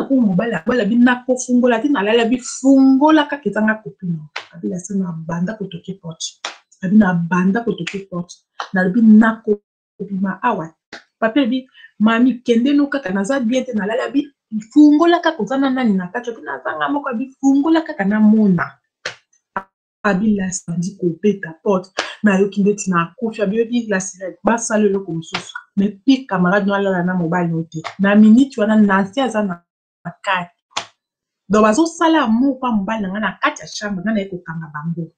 po mobali abi nakofungola te, nalali. Abi fungola kaka, ezanga copine. Abi lase na banda kotoke porte. Abi na banda kotoke porte, nalobi nakobima awa. Papi abi mami, kende no kaka, naza bien te, nalali. Abi fungola kaka, oza na nani na kati? Abi nazanga moko. Abi fungola kaka namona. Abi lasi bandi kobeta porte, nayoki ndeti nakufi. Abi oyebi la sirène basala eloko mosusu, mais pi camarade no alala na mobali no te. Na minute wana Nancy aza na kati, donc bazosala amour pa mobali na ngai na kati ya chambre. Ngai naye kokanga bango.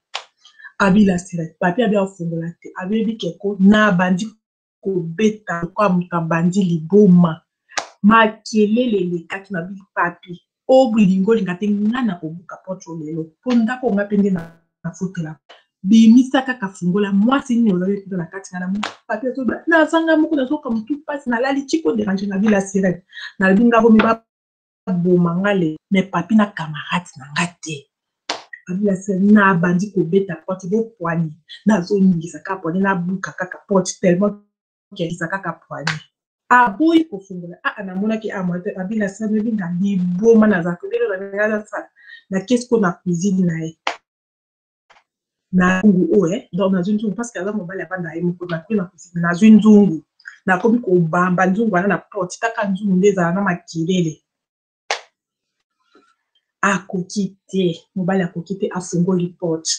Abi la sirène, papi abi afungola te. Abebi keko na bandi kobeta lokola moto abandi liboma, makelele elekaki. Na bi papi, olingi olinga te, ngai na kobuka porte oyo lelo, mpo ndako nga mpe nde nafutela. Bimisa kaka, fungola. Mwasi nini ozali kuta na kati? Nga na papi azoba nazanga moko, nazoka motu mpasi, nalali, tiko déranger. Na bi la sirène, nalobi nga vomi baboma nga le, mais papi na camarade na nga te. Abi la sirène nabandi kobeta porte bo poignée, nazoningisa kaka poignée, nabuka kaka porte tellement kelisa kaka poignée. Aboyi kofungola. Aa, namonaki amwa te. Abi la sirène ebinga liboma, nazalaka ndenge nasala nakesi ko na cuisine na ye na nzungu oyo. Donc nazwi nzungu parce que aza mobali, avanda ye moko. Nakoki na cuisine, nazwi nzungu, nakomi kobamba nzungu wana na porte. Kaka nzungu nde ezala na makelele. Akoki te, mobali akoki te. Afungoli porte,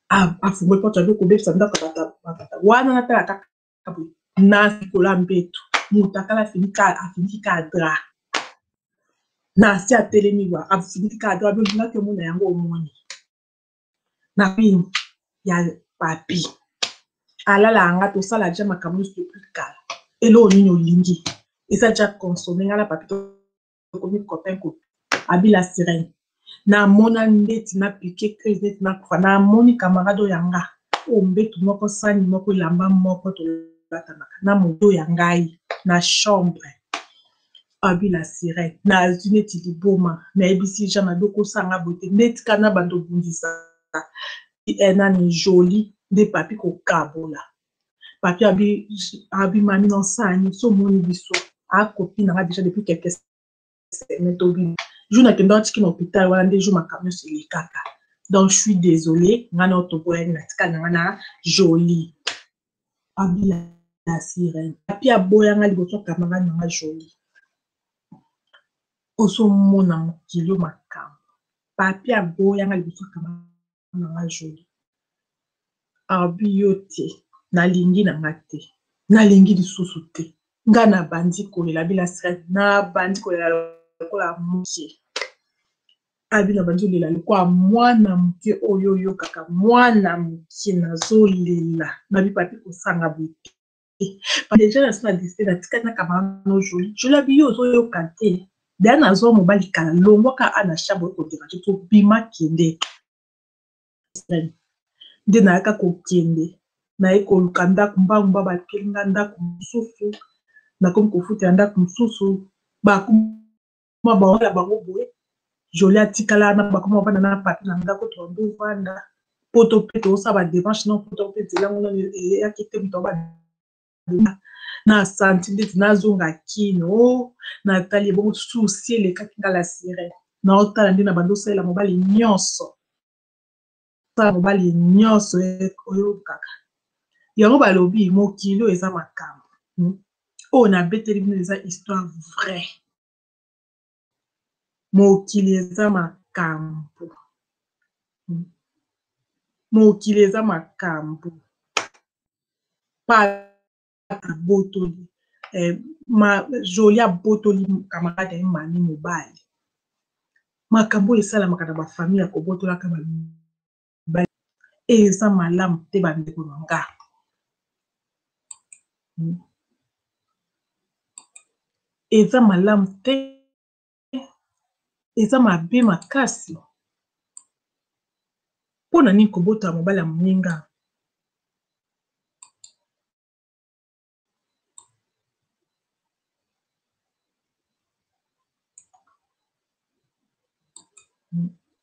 afungoli porte, abi kobebisa ndako ya batata wana. Natala kaka boye na likolo ya mbeto, moto akala afiniki ka drap na se, atelemi wa afiniki ka drap. Olingaki omona yango, omoni na pine ya papi alala yanga. Tosala ja makambo nyonso depuis kala. Eloko nini olingi eza ja consommé. Nga na papi tokomi copain copine. Abi la sirène, namona ndeti napiquer crise, neti nakufa. Namoni camarade oyo yanga, oyo mbetu moko, sani moko, elamba moko tolatanaka na moto ya ngai na chambre. Abi la sirène, nazwi neti liboma. Nayebisi Jean nabi okosanga boye te, ndeti kaka na bando obundisa nani Joli nde papi kokabola. Papi abi mami na osani so omoni biso akopi nanga déjà depuis quelques semaines. Tobi jour nakenda otiki na hôpital wana nde jour makambo nyonso elekaka. Donc je suis désolé, nga na otoboyani, natikala nanga na Jolie. Abi la sirène, papi aboyanga liboso camarade nanga Jolie. Ozomona mokili oyo makambo. Papi aboyanga liboso camarade nanga Jolie. Abi yo te, nalingi nanga te, nalingi lisusu te. Nga nabandi kolela. Abi la sirène, nabandi kolela lokola moke. Abi nabandi kolela lokola mwana moke oyo oyokaka mwana moke, nazolela. Nabi papi, kosanga boye te, déjà nasi na décidé, natikali na camarade no Jolie. Jolie abi yo ozoyoka te, deya nazwa mobali kala, longwaka a na chambre oyo kodéranger to bima, kende. Nde nayaka kokende. Naye koluka ndako mbangu mbangu, balukeli nga ndako mosusu, nakomi kofutela ndako mosusu, bakoma baola bango boye. Jolie atikala wana, bakoma bavanda na papi na ndako, tobandi ovanda poto mpe tozosala bademarche na poto mpe nzela yango nano eyaki te. Moto na santi ndeti nazonga kino natali ebongo susi elekaki nga la sirene, naotala nde na bandi osalela mobali nyonso, sala mobali nyonso oyokaka yango. Balobi mokili oyo eza makambo oyo nabeteli bino, eza histoire vraie. Mokili eza makambo, mokili eza makambo. Pa abotoli Jolie, abotoli camarade ya ye Mami mobali. Makambo oyo esalamaka na bafamille ya kobotolaka mibali eza malamu te, bandeko na nga. Eza malamu te, eza mabe makasi. Mpo na nini kobotola mobali ya moninga?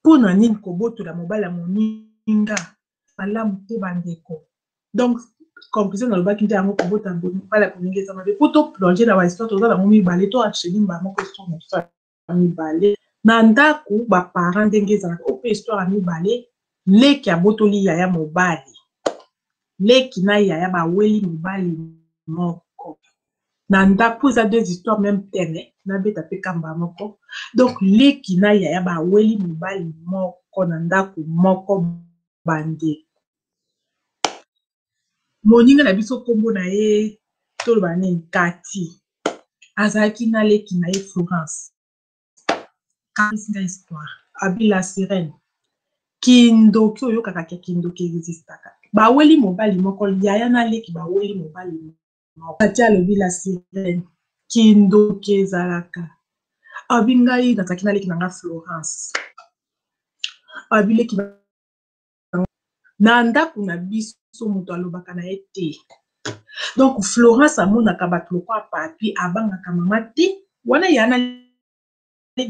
Mpo na nini kobotola mobali ya moninga? Malamu te, bandeko. Donc conclusion nalobaki nde yango, kobota mobali ya moninga eza mabe. Mpo toplonge na bahistoire, toza nango mibale, to enchaîne mbala moko histoire na biso ya mibale na ndako baparent ndenge ezalaka. Oyo mpe histoire ya mibale, leki abotoli yaya mobali. Leki na yaya baweli mobali moko na ndako. Eza deux histoires, même thème, nabeta mpe kamba moko. Donc leki na yaya baweli mobali moko na ndako moko. Bandeko, moninga na biso, nkombo na ye toloba nini, Kati, azalaki na leki na ye Florence. Kanisi histoire abi la sirène, kindoki oyokaka ke kindoki existaka. Baweli mobali moko, yaya na leki baweli mobali moko. Kati alobi la sirène, kindoki ezalaka. Abi ngai nazalaki na leki na nga Florence. Abi leki na ndako na biso, moto alobaka na ye te. Donc Florence amonaka bato lokwa papi, abangaka mama te wana ya na.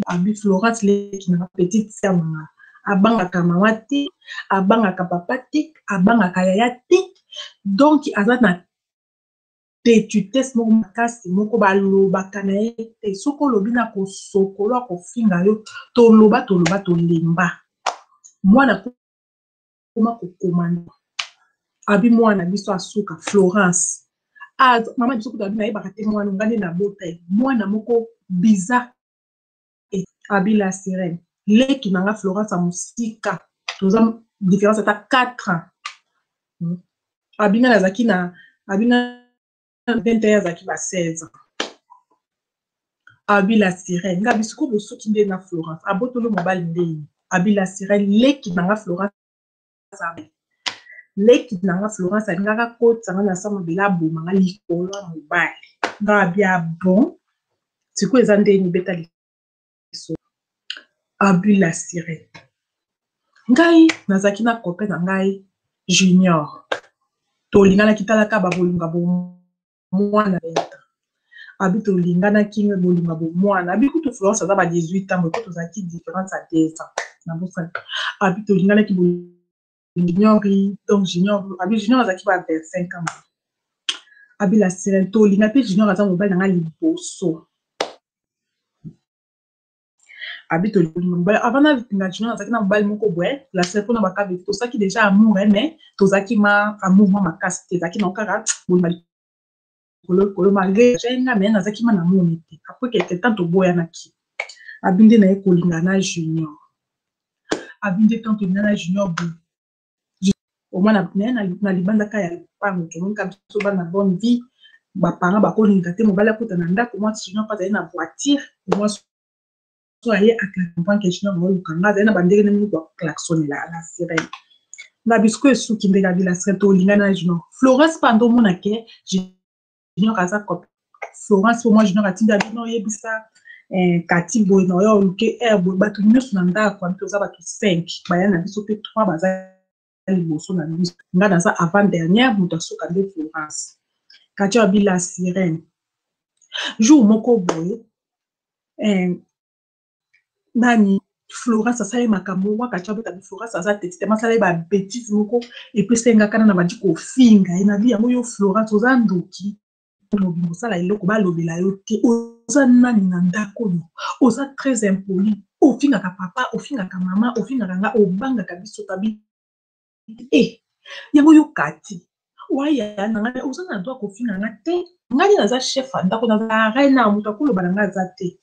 Abi Florence, leki na petite sœur na nga, abangaka mama te, abangaka papa te, abangaka yaya te. Donc aza na têtutesse moko makasi moko, balobaka na ye te. Soki olobi na kosokolo, akofinga yo. Toloba, toloba, tolemba. Mwana koma kokomanda. Abi mwana biso asuka Florence, mama biso kutu abi nayebaka te mwana nga nde nabota ye, mwana moko bizarre. Abi la sirène, leki na nga Florence ya mosika, toza différence ata 4 ans. Abi nga nazalaki na, abi nga 21, azalaki ba 16 ans. Abi la sirène, nga bisiko bosuki nde na Florence abotoli mobali ndeni. Abi la sirène, leki na nga Florence, leki na nga Florence alingaka kotisa nga na sa mabele, aboma nga likolo ya mobali nga. Abi bon, sikoyo eza ndeni, beta liso. Abi la sirène, ngai nazalaki na copain na ngai Junior, tolinganaki. Talaka babolinga bomwana beta. Abi tolinganaki bolinga bomwana. Abi kutu Florence aza ba 18 ans, boye tozalaki différence ya 2 ans na bosani. Abi tolinganaki Junior. Donc Junior, abi Junior azalaki ba 25 ans. Abi la sirène, tolinga mpe Junior aza mobali na nga liboso. Abi tolinga mobali avant nalinga Junior, azalaki na mobali moko boye. La sirène, mpona bakabe, tosalaki déjà amour, mais tozalaki ma amour mwa makasi te, ezalaki na kaka bolinga likolo likolo. Malgré nga, mais nazalaki ma na moni te. Après quelque temps toboyanaki. Abi nde naye kolinga na Junior. Abi nde tant tolinga na Junior boye, omwana naye na libandaka ya lopango, tomonika biso bana bonne vie, baparent bakolinga te mobali akuta na ndako. Mwasi Junior mpo azali na voiture, mwasi aye acomprendre ke Junior baoluka nga, azali na bandenge ndenge moko baklaxonela. La sirène, na bisiko esuki ndenge. Abi la sirène, tolinga na Junior. Florence mpa ndo omona ke Junior aza copain Florence po mwa Junior atindi abi no oyebisa Kati boye na oyo oluke aire boye. Bato nyonso na ndako, abi toza bato 5, baya na biso mpe 3 baza. Liboso na biso, nga naza avant dernière, moto asuka nde Florence. Katia abi la sirène, jour moko boye, nani, Florence asali makambo moko. Katia abeta, Florence aza teti te, masala ye babêtises moko epesa ye nga kana na bandi kofinga ye. Nabi yango: yo Florence, oza ndoki mobimba, osala eloko balobela yo te. Oza nani na ndako oyo? Oza très impoli, ofingaka papa, ofingaka mama, ofingaka nga, obangaka biso. Tabi e yango yo kati waya na ngai, oza na droit kofinga nga te. Ngai nde naza chef ya ndako, naza reine, moto akoloba na ngai aza te.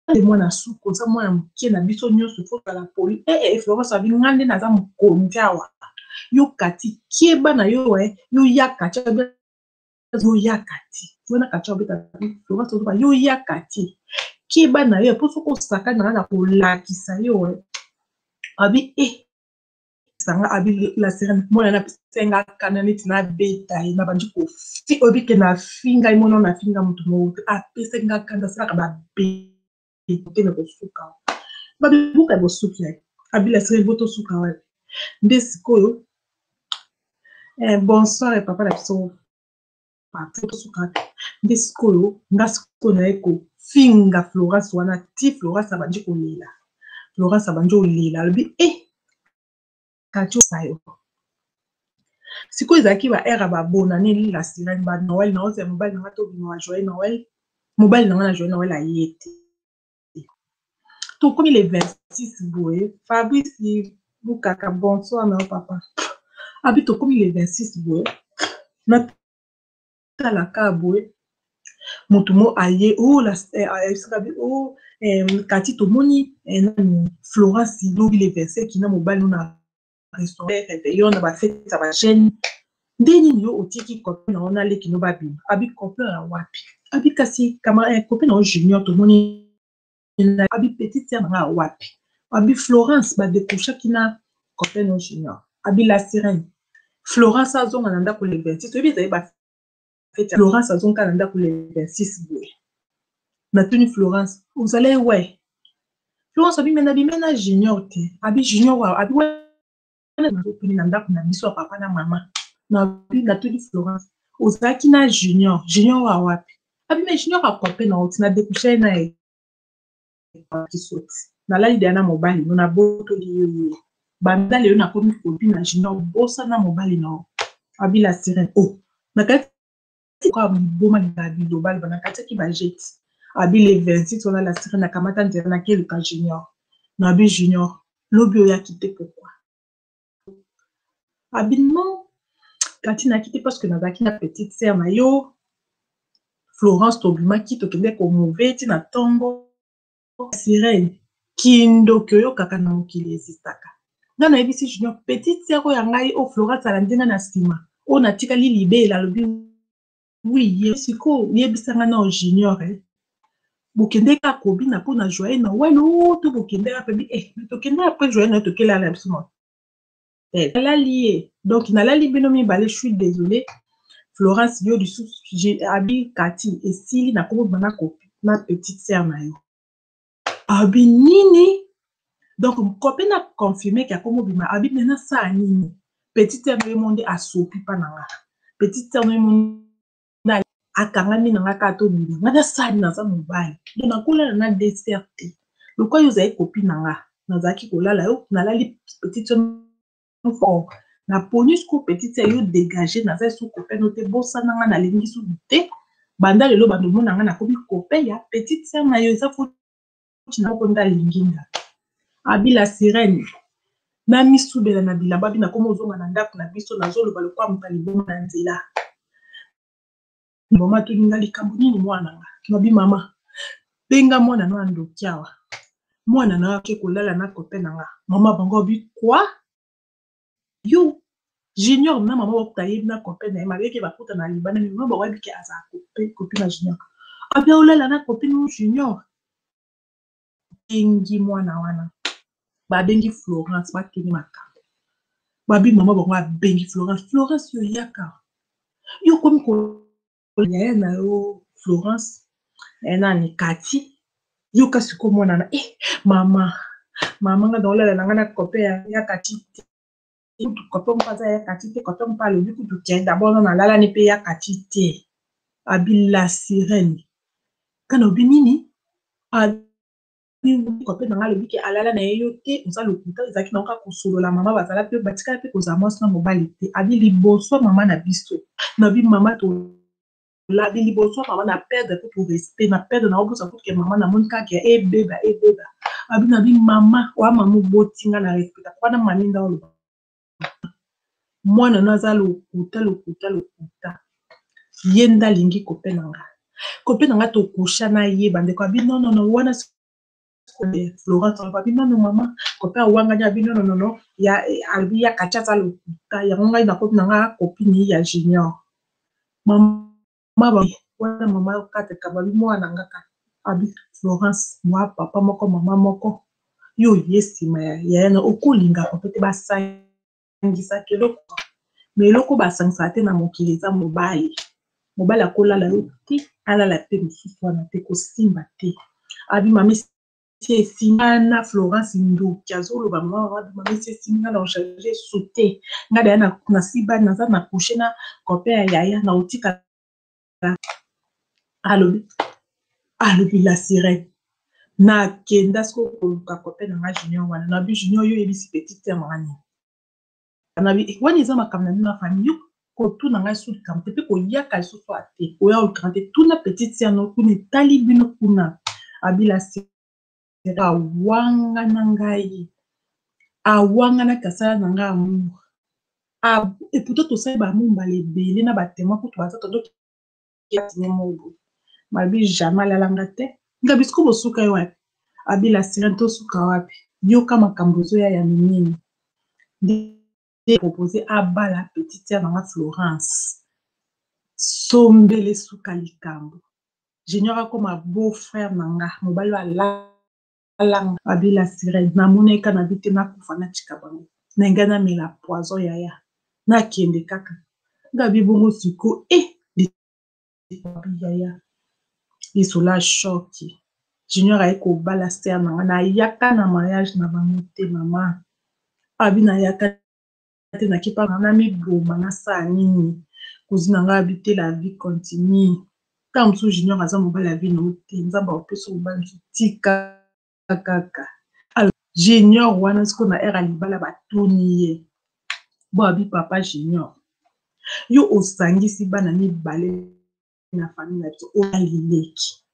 Babi mwana suka, oza mwana moke na biso nyonso, faut ozala poli. Ee, Florence abi nga nde naza mokonzi awa. Yo kati, keba na yo. E yo ya kati, yo ya kati wana, kati obeta Florence, ozoba yo ya kati, keba na yo, mpo soki osakani na nga na kolakisa yo. Abi e sanga, abi la sirène, mwana na apesa nga kana neti nabeta ye. Nabandi kofi, oyebi ke nafinga ye, mwana nafinga moto moko te, apesaki nga kanda, asalaka babete na kosuka babibuka ya bosuki ya. Abi la sirène, botosuka wapi nde sikoyo? Bonsoir papa na biso. Tosuka nde sikoyo? Nga sikoyo naye kofinga Florence wana ti Florence abandi kolela. Florence abandi kolela, alobi e kati osa yo. Sikoyo ezalaki ba heure ya babonane, la sirène, ba Noël. Naozela mobali nanga tobima ba joyeux Noël. Mobali nanga na joyeux Noël aye te. Tokomi le 26 boye. Fabrice Bukaka, bonsoir na yo papa. Abi tokomi le 26 boye, natalaka boye, motu mo aye ayebisaka bi o kati tomoni nani, Florence, lobi le 25 na mobali no na restaurant réveillon na bafête ya bajeune. Nde nini yo otiki copain na yo na leki no babima? Abi copain ya wapi? Abi kasi copain na yo Junior tomoni. Abi petite sœur na nga wapi? Abi Florence badécrochaki na copain no Junior. Abi la sirène, Florence azonga na ndako le 26. Oyebi ezali bafête. Florence azonga na ndako le 26 boye. Natuni Florence: ozali we? Florence abi me nabime na Junior te. Abi Junior wa? Abi wana nazopene na ndako na biso ya papa na mama. Natuni Florence: ozalaki na Junior? Junior wa wapi? Abi me Junior akope na oti na décroche na ye kisoti. Nalali deya na mobali no, nabotoli yo ye. Banda lelo nakomi kobi na Junior, bosana mobali na yo. Abi la sirène, o na kati kaka liboma lingaka biloba loba, na kati yaki bajete. Abi le 26 wana, la sirène, akamata nzela, nakeluka Junior. Na abi Junior, lobi oyaki te, pourquoi? Abi non, kati nayaki te parce que nazalaki na petite sœur na yo Florence, tobimaki, tokende komove ti na ntongo. Sirène, kindoki oyokaka na mokili existaka. Nga nayebisi Junior, petite sœur oyo ya ngai oyo Florence alandi nga na nsima, oyo natikali libela. Alobi oui. Ye sikoyo yebisanga na Junior, bokende kaka kobina mpo na joyeux Noël o to bokende ape? Tokende après joyeux Noël, tokelala biso na hotel. Nalali ye, donc nalali bino mibale, je suis désolé. Florence, yo lisusu abi kati esili, nakomi na na petite sœur na yo. Abi nini? Donc copain na confirme ke akomi obima. Abi me nasala nini? Petite sœur na yo mo nde asopi mpa na nga. Petite sœur na yo mo nde akangami na nga kaka tobima. Nga nasali, naza mobali, donc nakolala na deux sœurs te. Lokwa yo ozali copine na nga, nazalaki kolala yo, nalali petite sœur fort, naponi siko petite sœur yo, dégage. Naza so copain no te, bosana nga, nalingi susu te. Banda lelo, bando omona nga nakomi copain ya petite sœur na yo, eza foti na moko nde alingi nga. Abi la sirène, na misubela na bilamba, abi nakomi ozonga na ndako na biso, nazoloba lokwa moto aliboma na nzela. Mama toninga likambo nini? Mwana nga nabi mama, benga mwana no andoki awa, mwana na yo ake kolala na copain na nga. Mama bango abi quoi? Yo Junior na mama bakuta yebi na copain na ye, mabeke bakuta na libanda. Mama bango ayebi ke azala copine na Junior. Abi olala na copine no Junior? Bengi mwana wana, babengi Florence, batuni makambo. Babi mama bango abengi Florence: Florence, yo yaka, yo komi yaya na yo Florence nani kati, yoka sikoyo mwana na mama, mama nga naolala na nga na copain ya kati te. Kutu copain moko aza ya kati te, copain moko alobi kutu ke d'abord nano alalani mpe ya kati te. Abi la sirène kana obi nini? Abi copain na ngai alobi ke alala na ye yo te, oza lokuta. Ezalaki na kaka kosolola, mama bazala mpe batikala mpe kozala mwasi na mobali te. Abi liboso mama na biso, nabi mama to labi liboso mama na perdre kutu respect, na perdre na obosa kutu ke mama namoni kaka ebeba ebeba. Abi nabi mama wa mama obotinga na respecta wana mami nda oloba mwana no aza lokuta lokuta lokuta. Ye nde alingi kope na nga, kope na nga tokusha na ye bandeko. Abi nonono wana Florence abi nono mama kope awangani. Abi nononono ya alobi ya kati aza lokuta. Yango ngai nakomi na nga copine ya Junior. Mama wana mama kateka babi mwana nga kaka. Abi Florence mwa papa moko mama moko yo ye nsima ya yana okolinga kope te, basangisaka eloko me eloko basangisaka te na mokili eza mobali. Mobali akolala yo te, alala te mosusu wana te, kosimba te. Abi mama esi esimba na Florence ndoki azoloba mama. Abi mama esi esimbi nga na ochange su te. Nga daya nasiba naza na couche na copain ya yaya na otika. Alobi alobi la sirène nakenda sikoyo koluka copain na nga Junior wana. Nabi Junior, yo oyebisi petite sœur na nga nini? Nabi wana eza makambo na bino ya famille. Yo kotuna ngai su likambo te mpe koyaka lisusu a te, koya olukaka te, tuna petite sœur no kuna, etali bino kuna. Abi la sirène awangana ngai, awanganaki asala na ngai amour. Et pourtant tosali baamour mbala ebele na batémoin kutu baza todoki moko mabi jamais alalanga te. Nga bisiko bosuka ye wapi? Abi la sirène tosuka wapi? Yoka makambo ezoya ya minene. Nde propose abala petite sœur nanga Florence. Sombele suka likambo, Junior akoma beau frère na nga, mobali oyo alalanga. Abi la sirène namona eka na bi te, nakufa natika bango na ngai, namela poison yaya, nakende kaka. Nga bi bongo siko e yaya lisolo ya choc. Junior aye kobala sœur na nga, nayaka na mariage na bango te. Mama abi nayaka te, nakepa na miboma, nasala nini? Cousine na ngai abi te, la vie continue. Ntango mosusu Junior aza mobali ya vie na yo te, Nzambe akopesa mobali mosusu, tika kaka Junior wana. Sikoyo na ere ya libala batuni ye bo abi papa Junior, yo osangisi bana mibale na famille na biso, obali leki,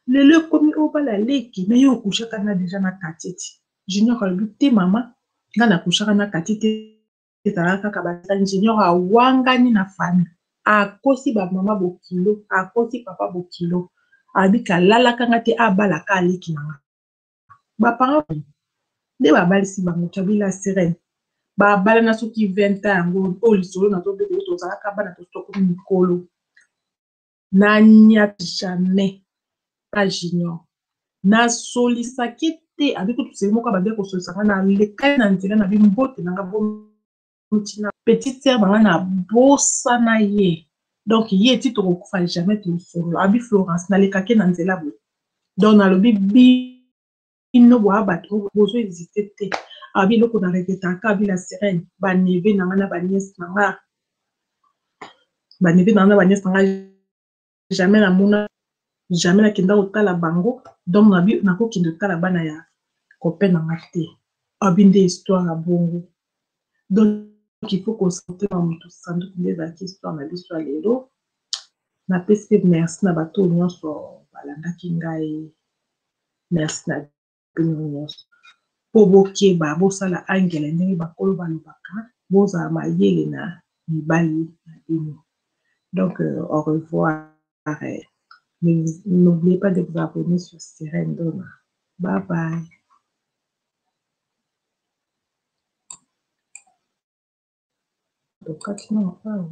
lelo ekomi obala leki me yo okushaka na deja na kati ti. Junior alobi te, mama nga nakushaka na kati te, ezalaka kaka basali. Junior awangani na famille, akosi bamama bokilo, akosi papa bokilo, alobi alalaka nga te, abalaka aleki na nga. Baparent nde babalisi bango. Kabila sirene babalana soki 20 ans yango oyo lisolo nazobeta. Tozalaka bana, tokomi mikolo. Nania jamais pa Junior nasolisaki te. Abi kutu seli moko abandi kosolisa nga, nalekai na nzela na bimbote nanga bomitina petite sœur nanga, nabosana ye. Donc ye ti tokokufa jamais tosolola. Abi Florence nalekaki na nzela boye. Donc nalobi bino boya bato bozo existe te. Abi eloko na regretaka, abi la sirène, baneveux na nga na banièce na nga, baneveux na nga na banièce na nga, jamais namona, jamais nakenda kotala bango. Donc nabi nakokende kotala bana ya copain na nga te. Abi nde histoire ya bongo. Donc il faut kosotema moto sanduku. Nde ezalaki histoire na biso ya lelo. Napesi mpe merci na bato oyo nyonso balandaki ngai. Merci na bino nyonso mpo bokeba, bosala angele ndenge bakolo balobaka, bozala mayele na mibali na bino. Donc au revoir. N'oubliez pas de vous abonner sur Sirène Donna. Bye bye. Tokati na awa.